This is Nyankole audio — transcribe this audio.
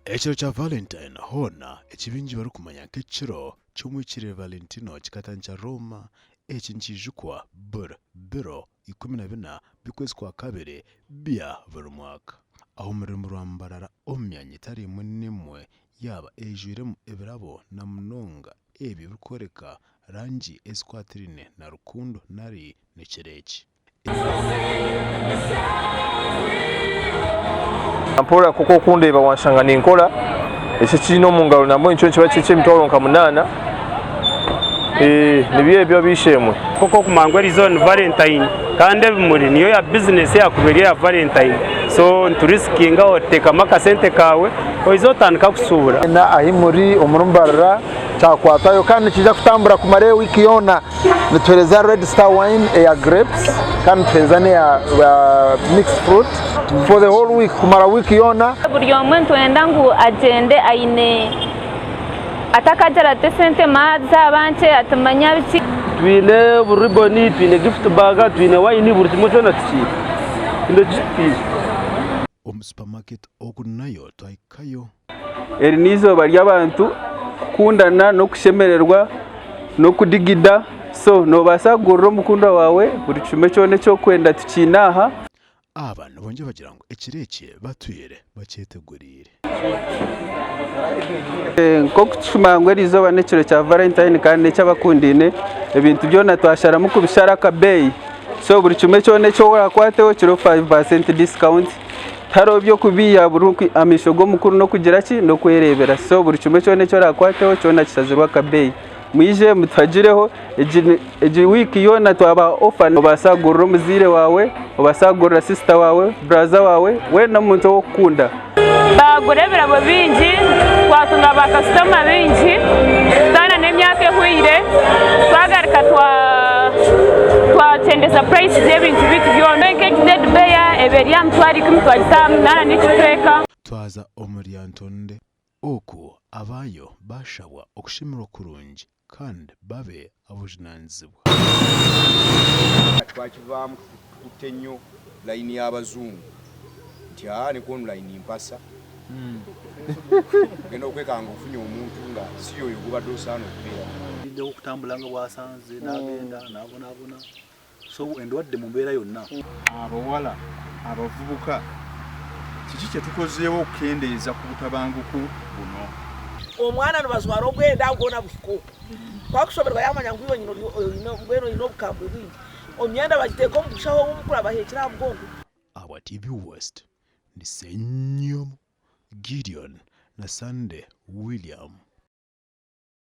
Ekiro kya Valentine hoona eki baingi barikumanya nk'ekiro ky'omwikiriire Valentino kikatandikira Rooma, eki nikiijukwa buri biro 14 by'okwezi kwa kabiri bya buri mwaka. Aho omu rurembo rwa Mbarara omu myanya etari emwe n'emwe yaaba eijwiremu ebirabo na munonga ebyo ebirikworeka rangi ezikwatiraine na rukundo nari n'ekiro eki. Mpora nk'oku okundeeba wanshanga ninkora eki ekiine omu ngaro nambwenu nikyo nikiba kiri eky'emitwaro nka munaana nibyo ebyo ab'eishe-emwe. Nk'oku okumanya ngu eriizooba ni valentine kandi ebimuri niyo ya bizinesi eyakuba eri eya valentine so niturisikinga oteekamu akasente kaawe oize otandika kushuubura. Mwena ahi muri omuri Mbarara kyakwatwayo kandi nikiija kutambura kumara ewiiki yoona. Nituheereza Red Star Wine eya grapes kandi nituheereza n'eya mixed fruit for the whole week kumara wiiki yoona. Buri omwe nitwenda ngu agyende aine atakagira ati esente zaaba nkye ati manya biki. Twine oburiboni, twine gifuti baaga, twine wayini buri kimwe kyona tukiine. Tihaine eki tutaine. Omu supermarket oku nayo twahikayo. Eri n'eizooba ry'abantu kukundana n'okushemererwa n'okudigida so noobaasa kugurira omukundwa waawe buri kimwe kyona eki orikwenda tukiine aha. Aba nibongyera bagira ngu ekiro eki batwire bakyeteguriire. Nk'oku tushuma ngu eriizooba n'ekiro kya Valentine kandi n'eky'abakundaine, ebintu byona twasharamu kubishara akabeeyi so buri kimwe kyona eki oraakwateho kiriho 5% discount. Tihariho by'okubiiha buri amaisho g'omukuru n'okugira ki? N'okwereebera. So buri kimwe kyona eki oraakwateho kyona kishazirwe akabeeyi. Mwije mutuhagireho, egi wiiki yoona twabaha ofa noobaasa kugurira omuzaire waawe, obaasa kugurira sisita waawe, buraza waawe, weena omuntu ou orikukunda. Baagura ebirabo bingi, twatunga baakasitoma baingi, tutaana n'emyaka ehweire, twagaruka twakyendeza purayisi z'ebintu byaitu byona. Nk'egi tedi beya eba eri aha mitwaro ikumi twagita aha munaana n'ekicweka. Twaza omu Lyantonde, oku abaayo baashabwa okushemererwa kurungi kandi babe ab'obujunaanizibwa. Twakivaamu tukutte nnyo layini y'abazungu nti aa ne ku online mpasa. Ogenda okwekanga ofunye omuntu nga si y'oyo gw'obadde osaana okubeera naye. Ayinza okutambula nga bw'asanze n'agenda n'abonaabona so endwadde mu mbeera yonna. Abawala, abavubuka kiki kye tukozeewo okukendeeza ku butabanguko buno? Omwana nibajwara obwenda bwona buhika oku. Ku akushoberwa yaamanya ngu iwe nyina oine mbwenu oine obukambwe bwingi. Emyenda bagiteeka omu bushaho obumukura baheekire aha mugongo. Ahabwa TV West, ndi Ssenyomo Gideon na Sunday William.